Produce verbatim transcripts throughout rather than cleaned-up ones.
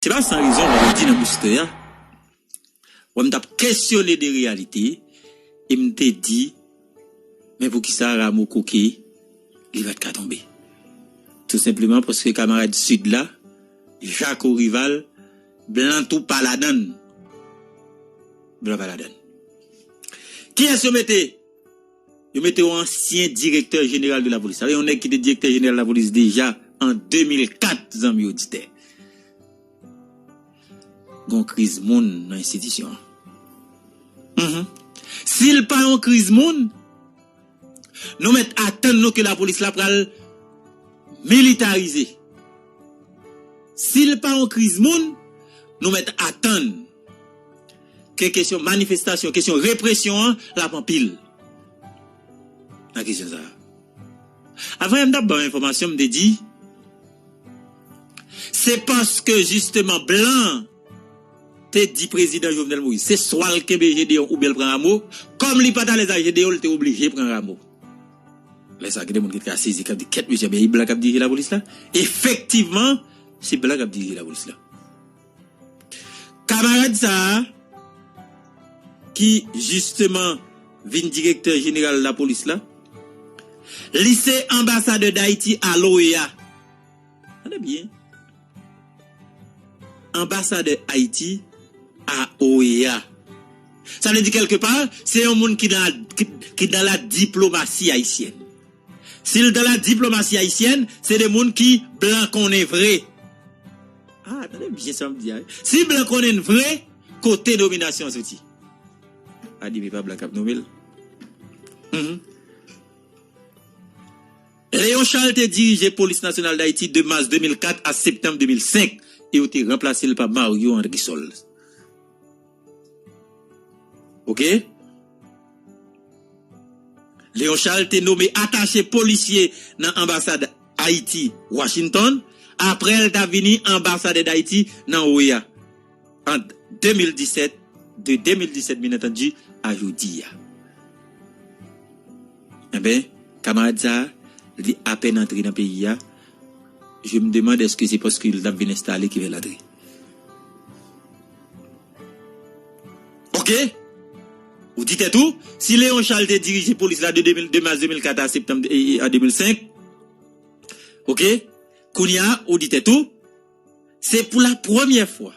La, san rezon, vandredi nan Booster a, wè m t ap kesyone de reyalite, e m te di, men poukisa Rameau koke, li pa t ka tonbe? Tou senpleman paske kamarad Sid la, Jaco Rival, blan tou pa ladann. Blan pa ladann. Kiyès yo mete? Yo mete yon ansyen direktè jeneral de lapolis. Sa vle yon nèg ki te direktè jeneral lapolis deja an de mil kat, zanmi oditè. Gon kriz moun nan enstitisyon an. Mhm. Si l pa yon kriz moun, nou mèt atann nou ke lapolis la pral militarize. Si l pa yon kriz moun, nou mèt atann ke kesyon manifestasyon, kesyon represyon an, l ap anpil nan kesyon sa a. Avan yè m t ap ba w enfòmasyon, m te di, se paske jisteman blan te di prezidan Jovenel Moïse, se swa l kenbe Gedeon oubyen l pran Rameau, kòm li pa t alèz ak Gedeon, l te oblije pran Rameau. Lè sa a, gen de moun ki te ka sezi, k ap di, kèt mesye, men e blan k ap dirije lapolis la? Efektivman, se blan k ap dirije lapolis la. Kamarad sa a, ki jisteman vin direktè jeneral lapolis la, li se anbasadè Dayiti a l'O E A. Tande byen. Anbasadè Ayiti a O E A. Sa vle di, kèlke pa, se yon moun ki nan, ki, ki nan la diplomasi ayisyèn. Si l nan la diplomasi ayisyèn, se de moun ki blan konnen vre. Ah, tande byen sa m di a. Si blan konnen vre, kote nominasyon an soti? A di, men pa blan k ap nonmen l. Mhm. Léon Charles te dirije Polis Nasyonal Dayiti de mas de mil kat a septanm de mil senk, e yo te ranplase l pa Mario Andrésol. Oke? Léon Charles te nome atache polisye nan anbasad Ayiti, Washington. Apre, l ta vini anbasadè Dayiti nan O E A ant de mil disèt, de de mil disèt, byen antandi, a jodi a. Enben, kamarad sa a, li apèn antre nan peyi a. Je me demande èske se paske l t ap vin enstale ki fè l antre. Oke? Ou di tèt ou, si Léon Charles te dirije polis la de de mil, de mas de mil kat a septanm, e, e, a de mil senk, oke? Kounye a, ou di tèt ou, se pou la premyè fwa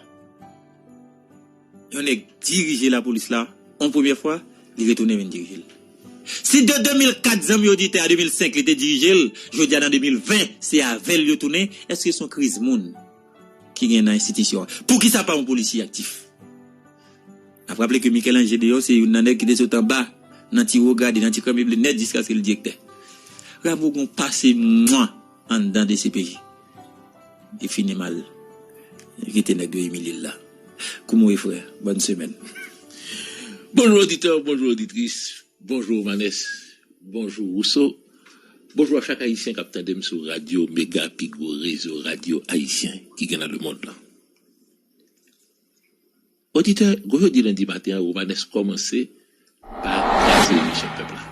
yon nèg dirije lapolis la, yon premyè fwa, li retounen vin dirije l. Si de de mil kat, zanmi oditè, a de mil senk, li te dirije l, jodi a nan de mil ven, se avè l yo tounen, èske se yon kriz moun ki gen nan enstitisyon an? Poukisa pa yon polisye aktif? N ap raple ke Michel-Ange Gedeon se youn nan nèg ki te sot anba, nan ti wo grade, nan ti krèm e blenèt, jiskaske l direktè. Rameau gon pase mwa anndan D C P J. Li fini mal. Li kite nèg yo imilye l la. Kouman w ye, frè? Bòn semèn. Bonjou oditè, bonjou oditris, bonjou Romanes, bonjou Rousseau, bonjou a chak Ayisyen k ap tande m sou radyo Mega, pi gwo rezo radyo ayisyen ki gen nan lemonn lan. Oditè, gwo jodi lendi maten an, Romanes kòmanse pa kraze emisyon pèp la.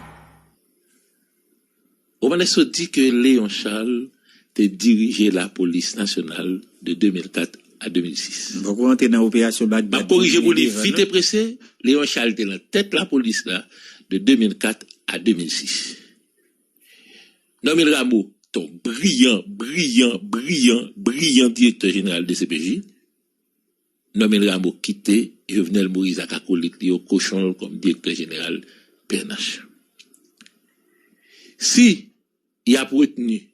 Romanes sot di ke Léon Charles te dirije lapolis nasyonal de de mil kat a de mil sis. M poko antre nan operasyon Bagdad. M ap korije pou li vit e prese, Léon Charles te nan tèt lapolis la de de mil kat a de mil sis. Normil Rameau, te yon briyan, briyan, briyan, briyan direktè jeneral D C P J. Normil Rameau kite Jovenel Moïse ak akolit li yo kochon l kòm direktè jeneral P N H. Si y ap retni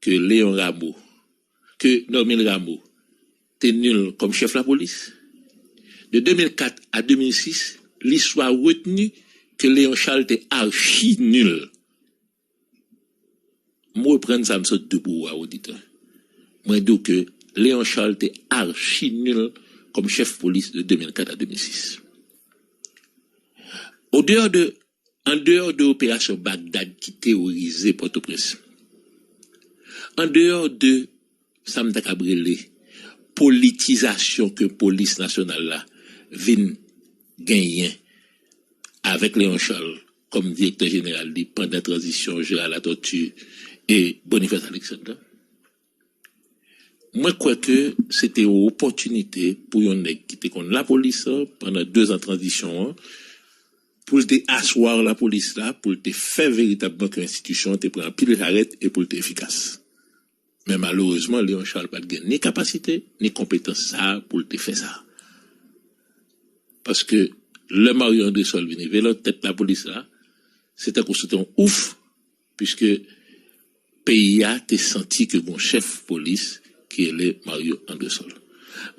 ke Léon Rameau, ke Normil Rameau te nil kòm chèf lapolis, de de mil kat a de mil sis, listwa retni ke Léon Charles te achi nil. M reprann sa m sot di pou ou a, oditè. Mwen di w ke Léon Charles te achi nil kòm chèf polis de de mil kat a de mil sis. Odeyò de, andeyò de operasyon Bagdad ki teworize Pòtoprens, andeyò de sa m ta kab rele politizasyon ke polis nasyonal la vin genyen avèk Léon Charles kòm direktè jeneral li pandan tranzisyon Gérard Latortue e Boniface Alexandre la. Mwen kwè ke se te yon opòtinite pou yon nèg ki te konn lapolis pandan dezan tranzisyon an, pou l te aswa lapolis la, pou l te fè veritabman ke enstitisyon an te pran anpil jarèt e pou l te efikas. Men malerezman, Léon Charles pa t gen ni kapasite, ni konpetans sa a pou l te fè sa. Paske lè Mario Andrésol vin rive nan tèt lapolis la, se tankou se te yon ouf, piske peyi a te santi ke gon chèf polis ki rele Mario Andrésol.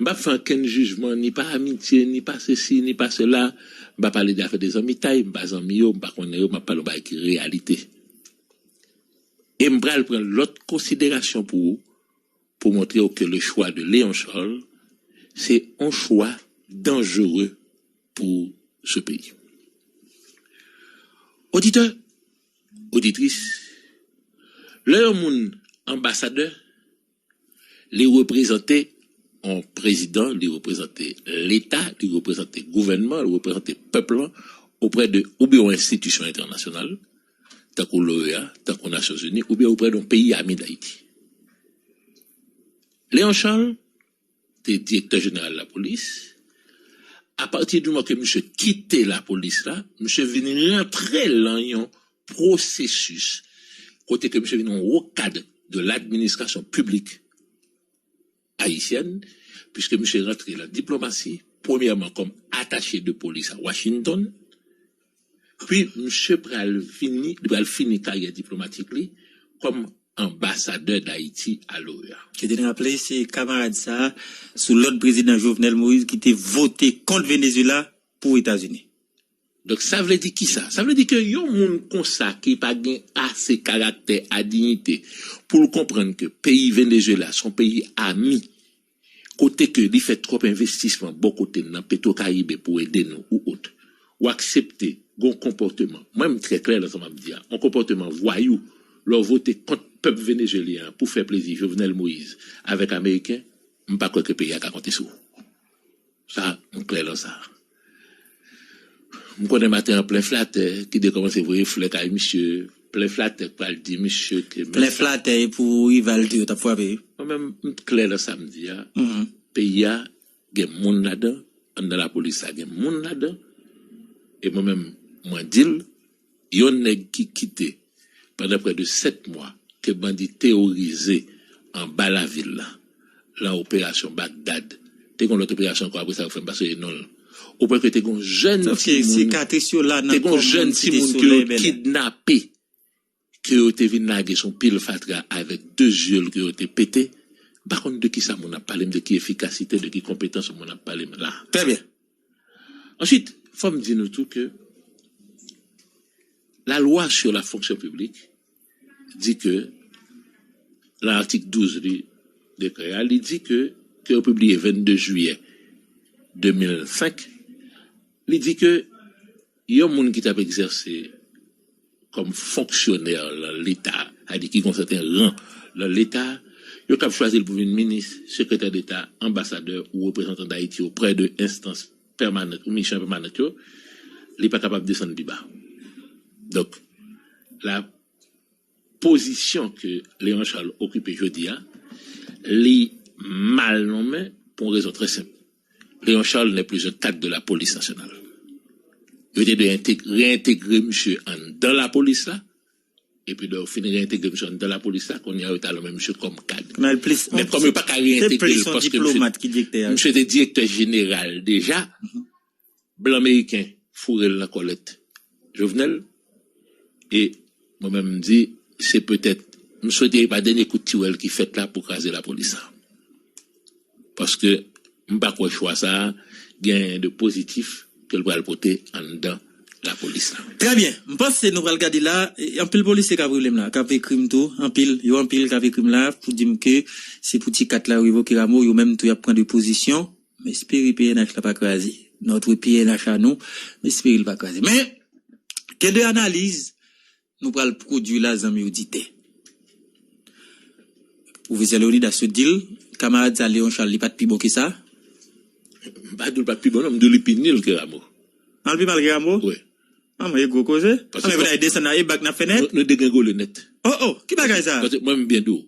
M p ap fè ankenn jijman, ni pa amitye, ni pa sesi, ni pa sela. M pa pale de afè de zanmitay, m pa zanmi yo, m pa konnen yo, m ap pale yon bagay ki reyalite. E m pral pran lòt konsiderasyon pou ou, pou montre w ke le choix de Léon Charles, se yon chwa danjere pou se peyi. Oditè, oditris, lè yon moun anbasadè, li reprezante yon prezidan, li reprezante Leta, li reprezante gouvènman, li reprezante pèp lan oprè de oubyen yon enstitisyon entènasyonal, tankou l'OEA, tankou Nasyonzini, oubyen oprè de yon peyi ami Dayiti. Léon Charles te direktè jeneral lapolis. Apati di moman ke misye kite lapolis la, misye vin rantre lan yon pwosesis kote ke misye vin yon wo kad de ladministrasyon piblik ayisyèn, piske misye rantre lan diplomasi, premyèman kòm atache de polis a Washington, pi misye pral vini, li pral fini karyè diplomatik li kòm anbasadè Dayiti a l'OEA. Yo te raple se kamarad sa a, sou lòd prezidan Jovenel Moïse, ki te vote kont Venezuela pou Etazini. Donk, sa vle di kisa? Sa vle di ke yon moun konsa ki pa gen ase karaktè a diyite pou l konprann ke peyi Venezuela se yon peyi ami, kote ke li fè twòp envestisman bò kote n nan Petro Caribe pou ede nou ou ot, ou aksepte gon konpòteman, mwen m trè klè nan sa m ap di a, yon konpòteman vwayou, lè w vote kont pèp venezuelyen an pou fè plezi Jovenel Moïse avèk Ameriken, m pa kwè ke peyi a ka konte sou ou. Sa, m klè lan sa. M konnen maten an plen flatè ki te kòmanse voye flè kay misye, plen flatè k pral di misye ke men Plen sa. Flatè e pou rival tou yo t ap frape. Mwen menm, m klè lan sa m di a. Mhm. Peyi a gen moun ladan, anndan lapolis la gen moun ladan. E mwen menm, mwen di l, yon nèg ki kite pandan prè de sèt mwa ke bandi teworize anba lavil la, lan operasyon Bagdad. Te gen lòt operasyon ankò apre sa yo fè m pa sonje non l. Ou kwè ke te gen yon jèn timoun, te gen yon jèn timoun ke yo kidnape, ke yo te vin lage sou pil fatra avèk de zye l ke yo te pete. M pa konn de ki sa moun ap pale m, de ki efikasite, de ki konpetans moun ap pale m la. Trè byen. Answit, fò m di nou tou ke la loi sur la fonction publique di ke, nan atik douz li, dekrè a, li di ke, ke yo pibliye vennde jiyè de mil senk, li di ke yon moun ki t ap egzèse kòm fonksyonè nan Leta, sa di ki gon sèten ran nan Leta, yo kab chwazi l pou vin minis, sekretè deta, anbasadè ou reprezantan Dayiti oprè de enstans pèmanan ou misyon pèmanan yo, li pa kapab desann pi ba. Donk, la pozisyon ke Léon Charles okipe jodi a, li mal nonmen pou yon rezon trè senp. Léon Charles n'est plus un cadre de la police nationale. Yo te dwe enteg-, reentegre misye anndan lapolis la, epi lè yo fin reentegre misye anndan lapolis la, kounye a yo ta nonmen misye kòm kad. Men kòm yo pa ka reentegre l, paske misye, misye te direktè jeneral deja, blan meriken foure l nan kòlèt Jovenel, e mwen menm m di, se petèt, m swete e pa dènye kout tiwèl ki fèt la pou kraze lapolis la. Paske m pa kwè chwa sa a gen anyen de pozitif ke l pral pote anndan lapolis la. Trè byen. M panse nou pral gade la, e, anpil polisye k ap rele m la, k ap ekri m tou, anpil, yo anpil k ap ekri m la pou di m ke se pou ti kat la yo revoke Rameau, yo menm tou y ap pran de pozisyon. M espere P N H la pa kraze. Notre P N H a nou, m espere l pa kraze. Men, gen de analiz nou pral pwodui la, zanmi oditè. Pwofesè Leonidas sot di l, kamarad sa Léon Charles, li pa t pi bon ke sa? M pa di w l pa t pi bon, non, m di w li pi nil ke Rameau. An, l pi mal ke Rameau? Wi. An, men e gwo koze. Paske an, men fò n al desann nan, e bak n ap fè nèt? Nou, nou degrengole nèt. Oh, oh, ki bagay sa? Paske mwen, m byen di w,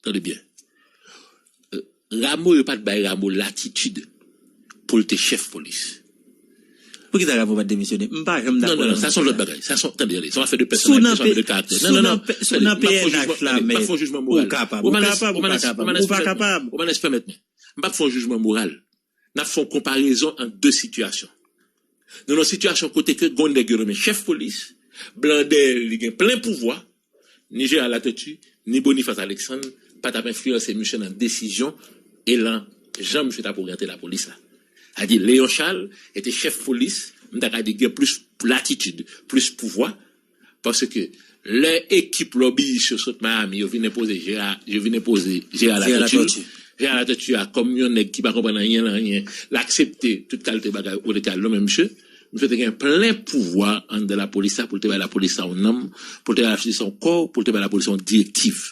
tande byen. Euh, Rameau, yo pa t bay Rameau latitid pou l te chèf polis. Poukisa Rameau pa t demisyone? M pa janm dakò. Non, non, non, sa se yon lòt bagay. Sa se yon, tande, tande, se yon afè de pèsonalite, se yon afè de karaktè. Non, non, non. Sou nan P N H la, men ou kapab, ou kapab, ou pa kapab, ou pa kapab. Romanes, pèmèt mwen. M p ap fè yon jijman moral. N ap fè yon konparezon ant de sitiyasyon. Nou nan yon sitiyasyon kote ke gon nèg yo nonmen chèf polis, blan dèyè li gen plen pouvwa, ni Jeral Latortue, ni Boniface Alexandre pa t ap enfliyanse misye nan desizyon e lan jan misye t ap oryante lapolis la. Sa di Léon Charles te chèf polis, m ta ka di gen plis latitid, plis pouvwa, paske lè ekip lobbyist yo sot Miami, yo vin enpoze Jeral, yo vin enpoze Jeral Latortue. Jeral Latortue a, kòm yon nèg ki pa konprann anyen nan anyen, l aksepte tout kalite bagay, ou te ka nonmen misye. Misye te gen plen pouvwa anndan lapolis la pou l te bay lapolis la yon nanm, pou l te bay lapolis la yon kò, pou l te bay lapolis la yon direktiv.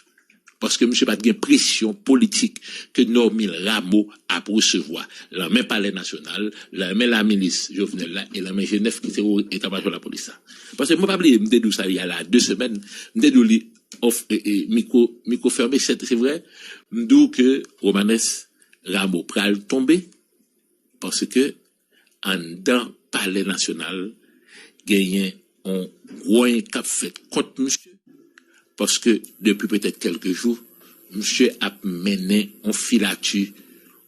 Paske misye pa t gen presyon politik ke Normil Rameau ap resevwa lan men Palè Nasyonal, lan men lamilis Jovenel la e lan men G nèf ki se eta majò lapolis la. Paske mwen pa bliye, m te di w sa y a la de semèn, m te di w li off, e, e, mikwo, mikwo fèmen, se, se vre, m di w ke Romanes, Rameau pral tonbe, paske anndan Palè Nasyonal, genyen yon gwòny k ap fèt kont misye, paske depi petèt kèlke jou, misye ap mennen yon filati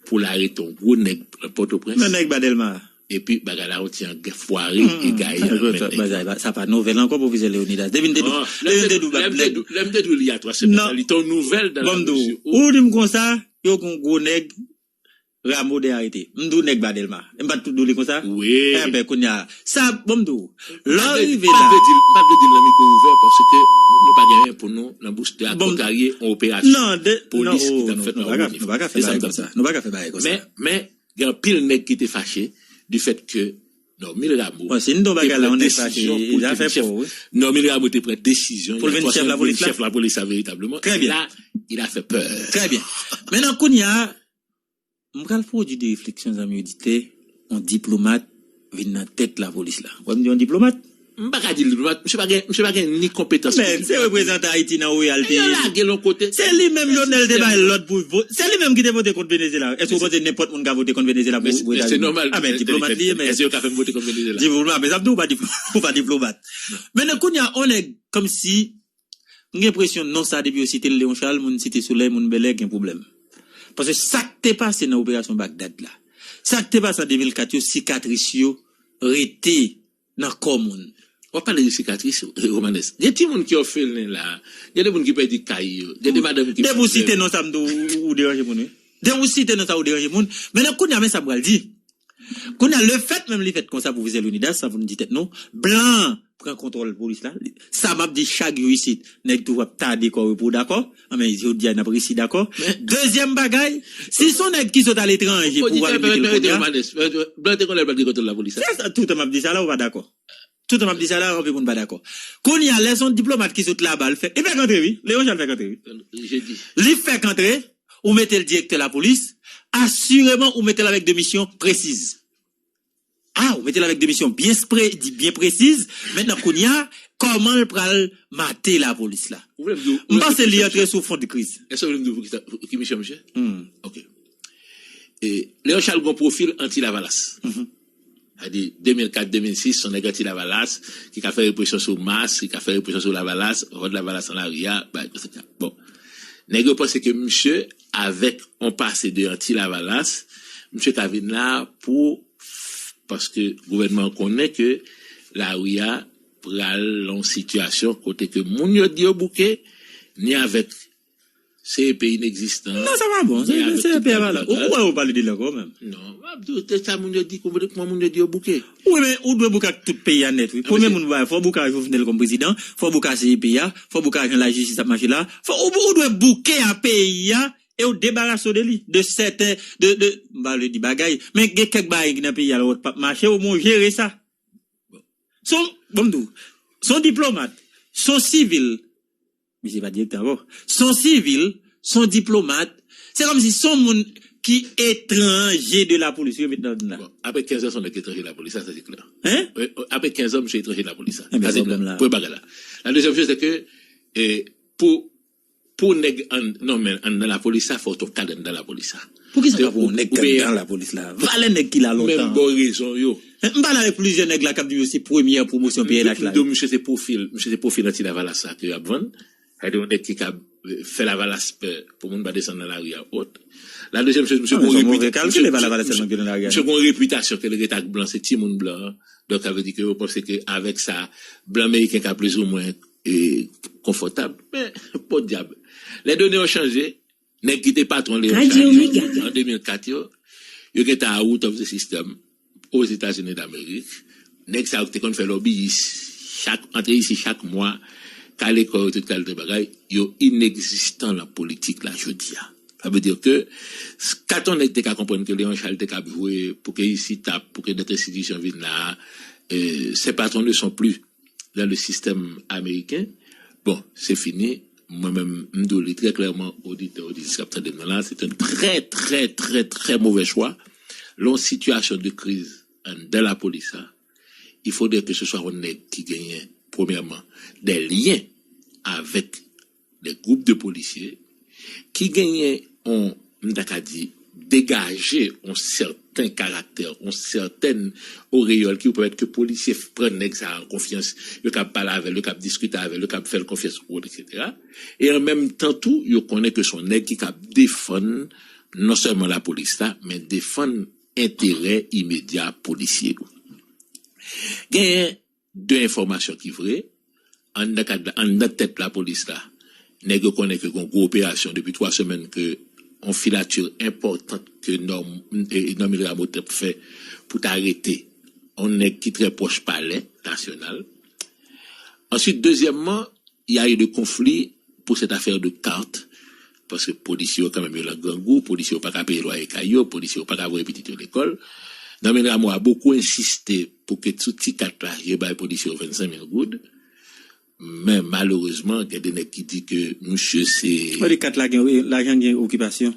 pou l arete yon gwo nèg nan Pòtoprens. Men nèg ba Dèlma a. Epi bagay la yon ti jan fware e gaye nan men nèg la. Sa pa nouvèl ankò, Pwofesè Leonidas. Depi n te di, depi n te di w ba nèg. Lè m te di w li a twa semèn, li te yon nouvèl dan la mezi ou. Ou di m konsa, yo gon gwo nèg Rameau dwe arete. M di w nèg ba Dèlma. M pa t tou di w li konsa? Wi. Enben, kounye a, sa, bon, m di w, lè w rive la. M pa t vle di l, m pa t vle di l nan mikwo ouvè, paske nou pa gen anyen pou nou nan bouch de a kontrarye yon operasyon polis ki t ap fèt nan Wònif. Nou pa ka fè bagay konsa. Nou pa ka fè bagay konsa. Men, men, gen anpil nèg ki te fache du fait que Normil Rameau te pran desizyon pou l te vin chèf. Normil Rameau te pran desizyon, il a choisi pou l vin chèf lapolis la veritableman. E la, il a fait peur. Trè byen. Mentnan, kounye a, m pral pwodui de refleksyon, zanmi oditè, yon diplomat vin nan tèt lapolis la. Ou wè m di yon diplomat? M pa ka di l diplomat, misye pa gen, misye pa gen ni konpetans politik. Men se reprezantan Ayiti nan Royal te ye. Yo lage l yon kote. Se li menm Jovenel te bay lòd pou vote. Se li menm ki te vote kont Venezyela. Èske w panse nenpòt moun ka vote kont Venezyela pou Etazini? Men se nòmal. A, men diplomat li ye, men. Èske yo ka fè m vote kont Venezyela? Diplomat, men sa m di w, ou pa diplomat. Men kounye a, yon nèg kòmsi M gen enpresyon non sa depi yo site l, Leon Charles, moun Site Solèy, moun Bèlè, gen pwoblèm. Paske sa k te pase nan operasyon Bagdad la, sa k te pase an de mil kat yo, sikatris yo rete nan kò moun. W ap pale de sikatris, Romanes. Gen timoun ki òfelen la, gen de moun ki pèdi kay yo, gen de madanm ki... Depi w site non sa m di w, ou deranje moun, wi. Depi w site non sa, ou deranje moun. Men nan kounye a, men sa m pral di. Kounye a, lefèt menm li fèt konsa, Pwofesè Leonidas, sa pou n di tèt nou, blan pran kontwòl polis la. Sa m ap di chak jou isit, nèg toujou ap tade kò yo pou w dakò. Anben, jodi a, n ap resi dakò. Dezyèm bagay, si se yon nèg ki sot aletranje pou w al mete l kounye a. Blan te konnen l pral gen kontwòl lapolis la. Se sa, toutan m ap di sa la, ou pa dakò. Toutan m ap di sa la, anpil moun pa dakò. Kounye a, lè se yon diplomat ki sot laba, l fèk, li fèk antre, wi. Leon Charles fèk antre, wi. Li fèk antre, ou mete l direktè lapolis, asireman ou mete l avèk de misyon presiz. A, ou mete l avèk de misyon byen spre-, di byen presiz. Mentnan, kounye a, kòman l pral mate lapolis la? M panse li antre sou fon de kriz. Èske w vle m di w pou ki sa, ki misyon misye? Ok. E, Leon Charles gon pwofil anti-Lavalas. Sa di, de mil kat, de mil sis, se yon nèg anti-Lavalas, ki ka fè represyon sou mas, ki ka fè represyon sou Lavalas, vòt Lavalas nan lari a, bagay konsa. Bon. Nèg yo panse ke misye, avèk yon pase de anti-Lavalas, misye ka vin la pou, paske gouvènman an konnen ke lari a pral nan yon sitiyasyon kote ke moun yo di yo bouke, ni avèk C E P inegzistan. Non, sa pa bon. C E P a pa la. Ou wè yo pale de li ankò menm. Non, m ap di w, se sa moun yo di, kòman moun yo di yo bouke. Wi, men ou dwe bouke ak tout peyi a nèt, wi. Premye moun, fò w bouke ak Jovenel kòm prezidan, fò w bouke ak C E P a, fò w bouke ak jan lajistis ap mache la, fò ou, ou dwe bouke ak peyi a e w debarase w de li, de sèten, de, de, m pa vle di bagay, men gen kèk bagay ki nan peyi a lòt p ap mache, ou bon jere sa. Se yon, bon, m di w, se yon diplomat, se yon sivil, misye pa direktè ankò, se yon sivil, se yon diplomat, se kòmsi se yon moun ki etranje de lapolis, yo met nan zòn la. Bon, apre kenz an, se yon nèg ki etranje de lapolis, sa, sa se klè. Hein? Wi, apre kenz an, misye etranje de lapolis, sa. Sa se klè. Premye bagay la. La dezyèm choz, se ke, e, pou pou nèg an, non, men anndan lapolis sa, fò w t yon kad anndan lapolis sa. Poukisa pa pou yon nèg ki anndan lapolis la? Valè nèg ki la lontan. Menm bon rezon yo. M pale avèk plizyè nèg la k ap di yo se premyè pwomosyon P L H la. Yo di w misye se pwofil, misye se pwofil anti-Lavalas sa ke y ap vann. Sa vle di yon nèg ki kab fè Lavalas pè pou moun pa desann nan lari a, wot. La dezyèm choz, misye gon reputa-, misye gon repitasyon ke l rete ak blan, se timoun blan an. Donk, sa vle di ke yo panse ke avèk sa, blan meriken ka plizoumwen e, konfòtab. Men, podyab. Lè done yo chanje, nèg ki te patwon Leon Charles an de mil kat yo, yo gentan out of the system Ozetazini Damerik. Nèg sa yo ki te konn fè lòbiyis, chak, antre isi chak mwa, kale kò yo tout kalite bagay, yo inegzistan nan politik la jodi a. Sa vle di ke, s-, kat yon nèg te ka konprann ke Leon Charles te ka ap jwe pou ke isi t ap, pou ke dòt enstitisyon vin la, euh, ces patrons ne sont plus dans le système américain. Bon, se fini. Mwen menm, m di w li trè klèman, oditè, oditris k ap tande m nan la, se yon trè, trè, trè, trè move chwa. Lè yon sitiyasyon de kriz anndan lapolis la, il faudrait que ce soit yon nèg ki genyen, premyèman, des liens avec des groupes de policiers, ki genyen yon, m ta ka di, degaje yon sèten karaktè, yon sètèn oreyòl ki pou pèmèt ke polisye pran nèg sa a an konfyans, yo kab pale avè l, yo kab diskite avè l, yo kab fè l konfyans, etsetera. E an menm tan tou, yo konnen ke se yon nèg ki kab defann non sèlman lapolis la, men defann enterè imedya polisye yo. Genyen de enfòmasyon ki vre, anndan kad, anndan tèt lapolis la, nèg yo konnen ke gon gwo operasyon depi twa semèn ke yon filati enpòtan ke nòm, e, e Normil Rameau t ap fè pou ta rete yon nèg ki trè pwòch palè nasyonal. Answit, dezyèmman, il y a eu de conflits pour cette affaire de carte, paske polisye yo kanmenm yo nan grangou, polisye yo pa ka peye lwaye kay yo, polisye yo pa ka voye pitit yo lekòl. Normil Rameau a bokou ensiste pou ke sou ti kat la, yo bay polisye yo vennsenk mil goud. Men malerezman, gen de nèg ki di ke misye se... Mwen di kat la gen, lajan gen okipasyon.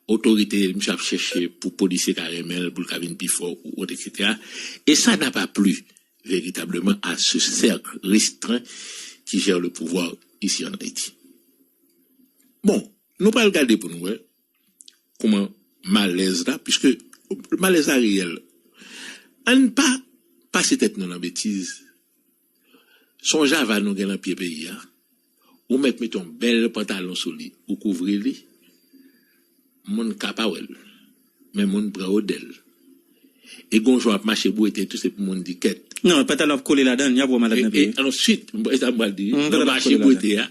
Otorite, misye ap chèche pou polisye ka renmen l, pou l ka vin pi fò, ou, ou, etsetera. Et ça n'a pas plu véritablement à ce cercle restreint qui gère le pouvoir ici en Haïti. Bon, nou pral gade pou nou wè kòman malèz la, piske malèz la reyèl. Ann pa pase tèt nou nan betiz. Se yon java nou gen nan pye peyi a. Ou mèt mete yon bèl pantalon sou li, ou kouvri li. Moun ka pa wè l, men moun pran odè l. E gon jou ap mache bwete tou, se pou moun di kèt. Non, pantalon ap kole ladan l, y ap wè w malad nan peyi. E answit, e sa m pral di, nan mache bwete a,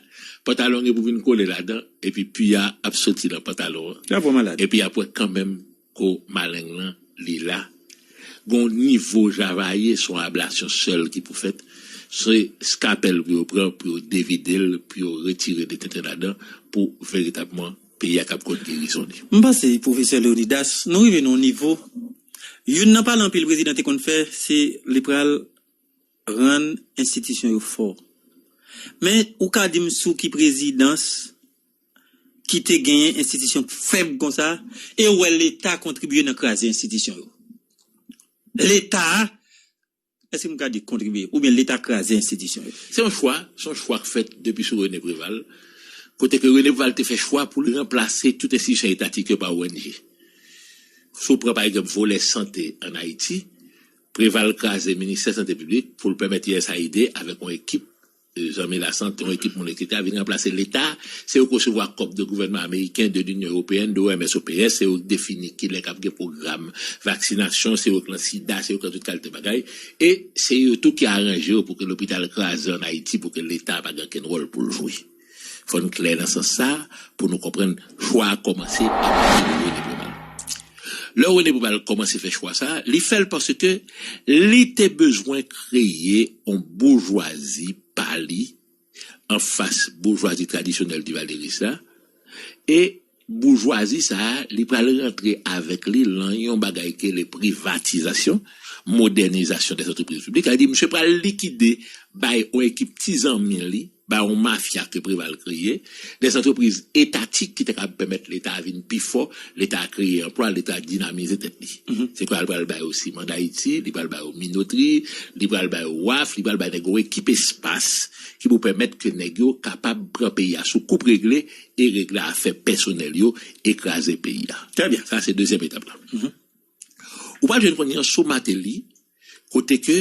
pantalon gen pou vin kole ladan, epi pwi a ap soti nan pantalon an. Y ap wè w malad. Epi y ap wè kanmenm ke maleng lan, li la. Gon nivo javaye, se yon ablasyon sèl ki pou fèt. Se skapèl pou yo pran, pou yo devide l, pou yo retire de tenten ladan, pou veritabman peyi a kab konn gerizon li. M panse, Pwofesè Leonidas, nou rive nan yon nivo. Youn nan pale anpil prezidan te konn fè, se li pral rann enstitisyon yo fò. Men, ou ka di m sou ki prezidans ki te genyen enstitisyon fèb konsa, e ou wè Leta kontribye nan kraze enstitisyon yo? Leta a, èske m ka di kontribye, oubyen Leta kraze enstitisyon yo? Se yon chwa, se yon chwa k fèt depi sou René Préval, kote ke René Préval te fè chwa pou l ranplase tout enstitisyon etatik yo pa O N G. Si w pran, pa egzanp, volè sante ann Ayiti, Préval kraze Ministè Sante Piblik pou l pèmèt U S A I D avèk yon ekip, e, zanmi lasante, yon ekip moun, etsetera, vin ranplase Leta. Se yo k resevwa kòb de gouvènman ameriken, de Linyon Eropeyèn, de O M S, O P S, se yo k defini kilè k ap gen pwogram vaksinasyon, se yo k lan sida, se yo k lan tout kalite bagay. E se yo tou ki aranje yo pou ke lopital kraze ann Ayiti, pou ke Leta pa gen okenn wòl pou l jwe. Fò n klè nan sans sa a pou nou konprann chwa a kòmanse apati de René Préval. Lè René Préval kòmanse fè chwa sa a, li fè l paske li te bezwen kreye yon boujwazi pa li anfas boujwazi tradisyonèl divaleris la. E boujwazi sa a, li pral rantre avèk li lan yon bagay ki rele privatizasyon, modènizasyon dè antrepriz piblik. Sa vle di, misye pral likide, bay yon ekip ti zanmi li, ba yon mafya ke Preval kreye, de antrepriz etatik ki ta kapab pèmèt Leta a vin pi fò, Leta a kreye anplwa, Leta a dinamize tèt li. Se kwa l pral ba yo siman Dayiti, li pral ba yo minotri, li pral ba yo waf, li pral ba nèg yo ekip espas ki pou pèmèt ke nèg yo kapab pran peyi a sou koup regle e regle afè pèsonèl yo e kraze peyi a. Trè byen. Sa se dezyèm etap la. Ou pral jwenn kounye a sou Martelly, kote ke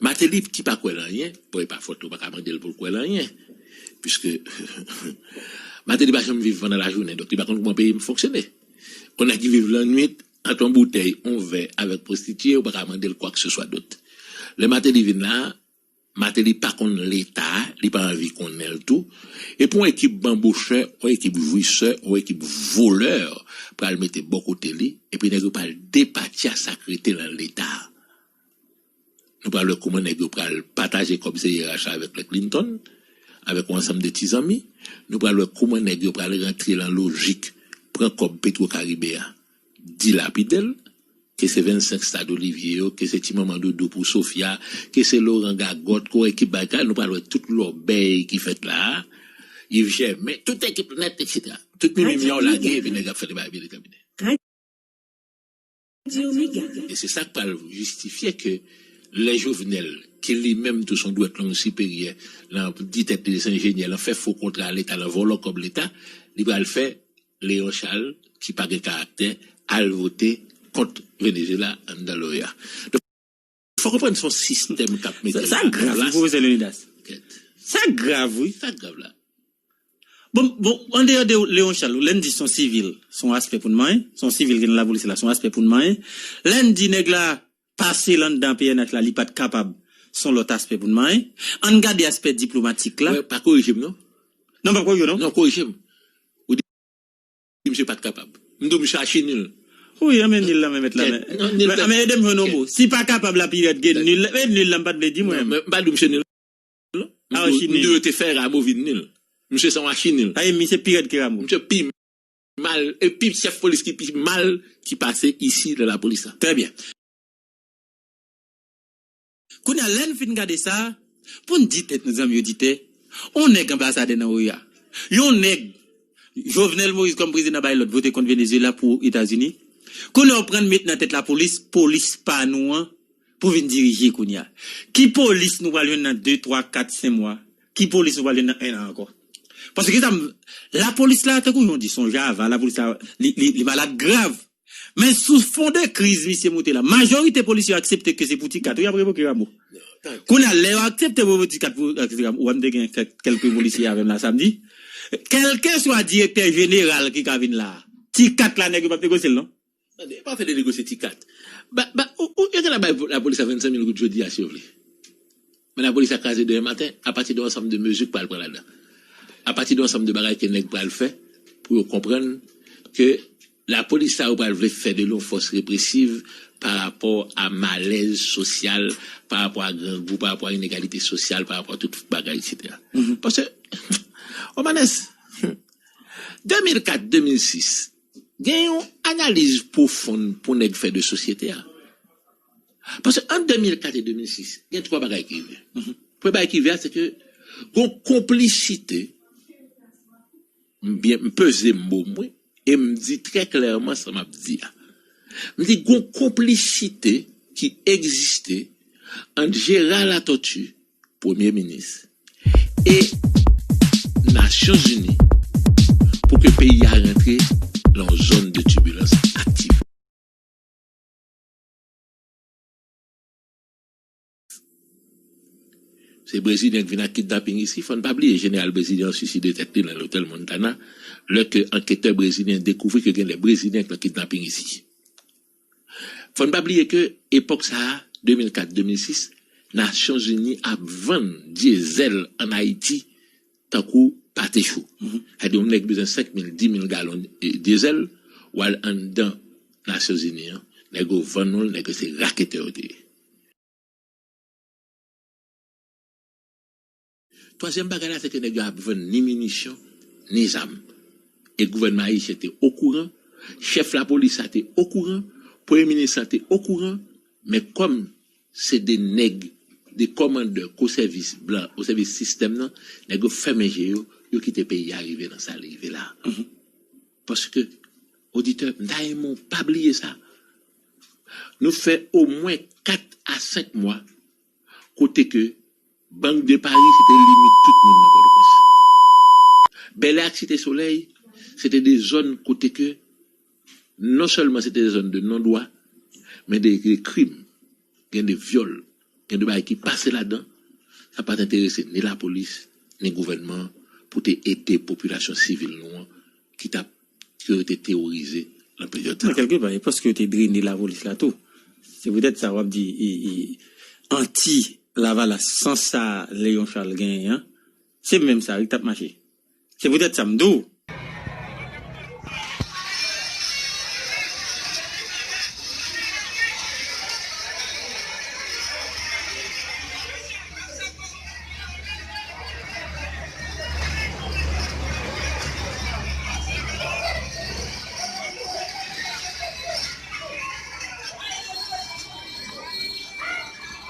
Martelly ki pa kwè nan anyen, bon, e pa fòt ou pa ka mande l pou l kwè nan anyen, piske Martelly pa janm viv pandan lajounen, donk li pa konn kòman peyi m fonksyone. Yon nèg ki viv lannwit, ant yon boutèy, yon vè avèk pwostitiye, ou pa ka mande l kwakseswa dòt. Lè Martelly vin la, Martelly pa konn Leta, li pa anvi konnen l tou. E pou yon ekip banbochè, yon ekip jwisè, yon ekip volè pral mete bò kote li, epi nèg yo pral depatya sa k rete nan Leta. Nou pral wè kouman nèg yo pral pataje kòb C I R H la avèk lè Clinton, avèk yon ansanm de ti zanmi. Nou pral wè kouman nèg yo pral rantre nan lojik pran kòb Petro Caribe a, dilapide l, ke se vennsenk Stade Olivier yo, ke se Ti Manman Doudou pou Sofia, ke se Laurent Gagotte, ke ekip bagay, nou pral wè tout lòbèy ki fèt la a, Yves Germain, tout ekip nèt, etsetera. Tout mimi myaw lage, epi nèg ap fè bagay byen detèmine. E se sa k pral jistifye ke lè Jovenel, ki li menm tou se yon dwèt long siperyè, nan di tèt li se enjenyè, nan fè fo kontra Leta, nan vòlò kòb Leta, li pral fè Léon Charles, ki pa gen karaktè, al vote kont Venezuela anndan l'OEA. Donk, fò konprann se yon sistèm k ap mete la. Sa grav, wi, pwofesè Leonidas. Sa grav, wi. Sa grav la. Bon, bon, andeyò de Léon Charles, lè n di se yon sivil, se yon aspè pou n manyen, se yon sivil ki nan lapolis la, se yon aspè pou n manyen. Lè n di nèg la pase l anndan P N H la, li pa t kapab, se yon lòt aspè pou n manyen. Ann gade aspè diplomatik la. Wè, pa korije m non. Non, pa korije w non. Non, korije m. Ou di misye pa t kapab. M di w misye achi nil. Wi, anben nil la men mèt la men. Non, nil la. Anben ede m jwenn yon mo. Si pa kapab la pi rèd ke nil, e nil la m pa t vle di mwen. Non, men m pa di w misye nil. Non. M di w yo te fè Rameau vin nil. Misye se yon achi nil. Ayi, misye pi rèd ke Rameau. Misye pi mal, e pi chèf polis ki pi mal ki pase isi nan lapolis la. Trè byen. Kounye a, lè n fin gade sa, pou n di tèt nou, zanmi oditè, yon nèg anbasadè nan OEA, yon nèg Jovenel Moïse kòm prezidan bay lòd vote kont Venezuela pou Etazini. Kounye a, w pran n met nan tèt lapolis, polis pa nou an, pou vin dirije kounye a. Ki polis nou pral jwenn nan de, twa, kat, senk mwa? Ki polis nou pral jwenn nan en an ankò? Paske sa, lapolis la, tankou jan w di, se yon java, lapolis la, li, li, li malad grav. Men sou fon de kriz misye moute la, majorite polis yo aksepte ke se pou ti kat wi y ap revoke Rameau. Kounye a, lè yo aksepte revoke ti kat pou, ou pa t gen kèk, kèlke polisye avè m la samdi. Kèlkeswa direktè jeneral ki ka vin la, ti kat la nèg yo p ap negosye l non. Tande, pa fè de negosye ti kat. Ba, ba, ou, ou, yo genlè bay lapolis la vennsenk mil goud jodi a si yo vle. Men lapolis la kraze demen maten, apati de yon ansanm de mezi k pral pran ladan. Apati de yon ansanm de bagay ke nèg pral fè pou yo konprann ke lapolis sa yo pral vle fè de li yon fòs represiv pa rapò a malèz sosyal, pa rapò a grangou, pa rapò a inegalite sosyal, pa rapò a tout bagay, etsetera. Paske, Omanes, de mil kat, de mil sis, gen yon analiz pwofon pou nèg fè de sosyete a. Paske ant de mil kat e de mil sis, gen twa bagay ki rive. Premye bagay ki rive a, se ke gon konplisite, m byen, m peze mo m wi, e m di trè klèman sa m ap di a. M di gon konplisite ki egziste ant Gérard Latortue, premye minis, e Nasyonzini pou ke peyi a rantre nan yon zòn de tibilans aktiv. Se Brezilyen k vin ak kidnaping isi. Fò n pa bliye jeneral brezilyen an siside tèt li nan lotèl Montana, lè ke anketè brezilyen dekouvri ke gen de Brezilyen k nan kidnaping isi. Fò n pa bliye ke epòk sa a, de mil kat, de mil sis, Nasyonzini ap vann dyezèl ann Ayiti tankou pate cho. Sa vle di yon nèg bezwen senk mil, dis mil galon, eh, dyezèl, w al anndan Nasyonzini an, nèg yo vann ou l, nèg yo se raketè yo te ye. Twazyèm bagay la, se ke nèg yo ap vann ni minisyon, ni zam. E gouvènman ayisyen te okouran, chèf lapolis la te okouran, premye minis la te okouran, men kòm se de nèg de kòmandè k o sèvis blan, o sèvis sistèm nan, nèg yo fèmen je yo, yo kite peyi a rive nan sa l rive la. Paske, oditè, m ta renmen w pa bliye sa. Nou fè omwen kat a senk mwa kote ke Bank de Pari se te limit tout moun nan Pòtoprens. Bèlè ak Site Solèy, se te de zòn kote ke non sèlman se te de zòn de non dwa, men de, de krim, gen de vyòl, gen de bagay ki pase ladan, sa pa t enterese ni lapolis, ni gouvènman pou te ede popilasyon sivil nou an ki t ap, ki yo te teworize nan peryòd sa. Nan kèlke pa, e paske yo te drene lapolis la tou. Se poutèt sa w ap di e, e, anti Lavalas san sa Léon Charles genyen an, se menm sa wi k t ap mache. Se poutèt sa m di w,